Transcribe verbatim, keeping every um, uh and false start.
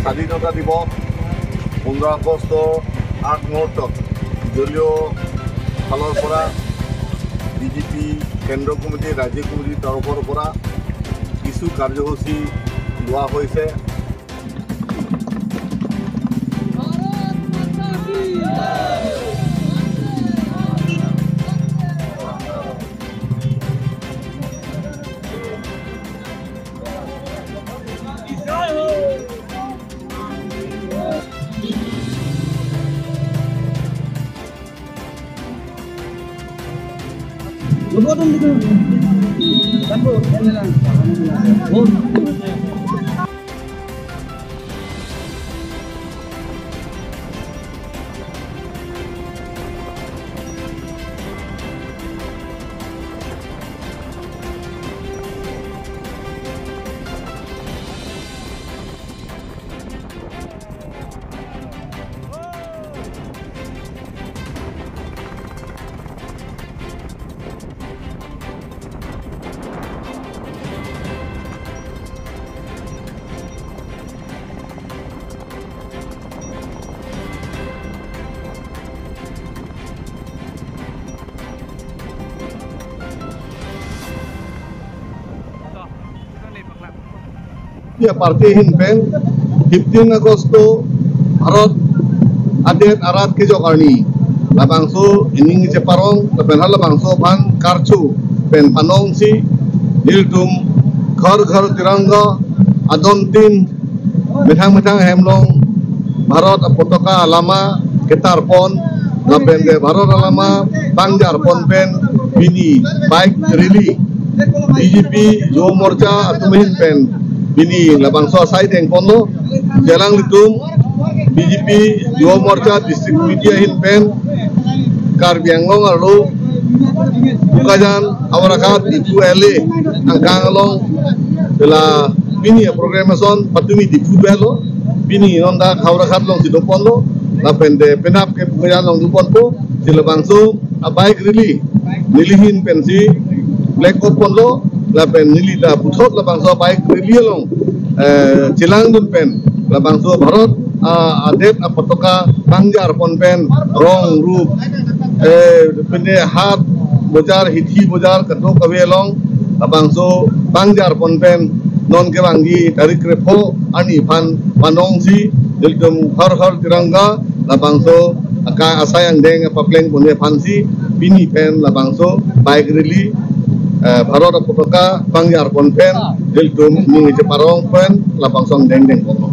স্বাধীনতা দিৱস পোন্ধৰ আগষ্ট আগ মুহূৰ্তত দলীয় ফালৰ পৰা বিজেপি কেন্দ্ৰ কমিটি, ৰাজ্যিক কমিটিৰ তৰফৰ পৰা কিছু কাৰ্যসূচী লোৱা হৈছে। Ya, party ahin pen fifteen August to Bharat adet arat kejok arni labangso ining cheparong lapen halabangso aphan karcho pen panongsi nelitum Ghar Ghar Tiranga adon tin methang methang ahem along Bharat apotoka alama ketar pon lapen ke Bharat alama pangjar pon pen pini bike rally B J P Yuva Morcha atum ahin pen pini labangso asai deng ponlo. Jalang litum B J P Yuva Morcha District Committee ahin pen Karbi Anglong arlo Bokajan, Howraghat, Diphu L A angkang along la pini program ason patumi Diphu belo, pini non dak Howraghat alongsi do ponlo, lapen de penap ke Bokajan along do ponpo. Si labangso a bike rally neli ahin pensi flag off ponlo, lapen neli ta puthot labangso bike rally along, eh, chelangdun pen labangso Bharat, ah, adet apotoka pangjar pon pen rong rup, eh, pine hat bojar, hithi bojar, kadokave along labangso pangjar pon pen non kevangji tarik krepho arni aphan panongsi nelitum Ghar Ghar Tiranga labangso aka asai angdeng apapleng ponji aphansi pini pen labangso bike rally, eh, Bharat apotoka pangjar pon pen nelitum ining cheparong pen labangso angdeng deng ponlo.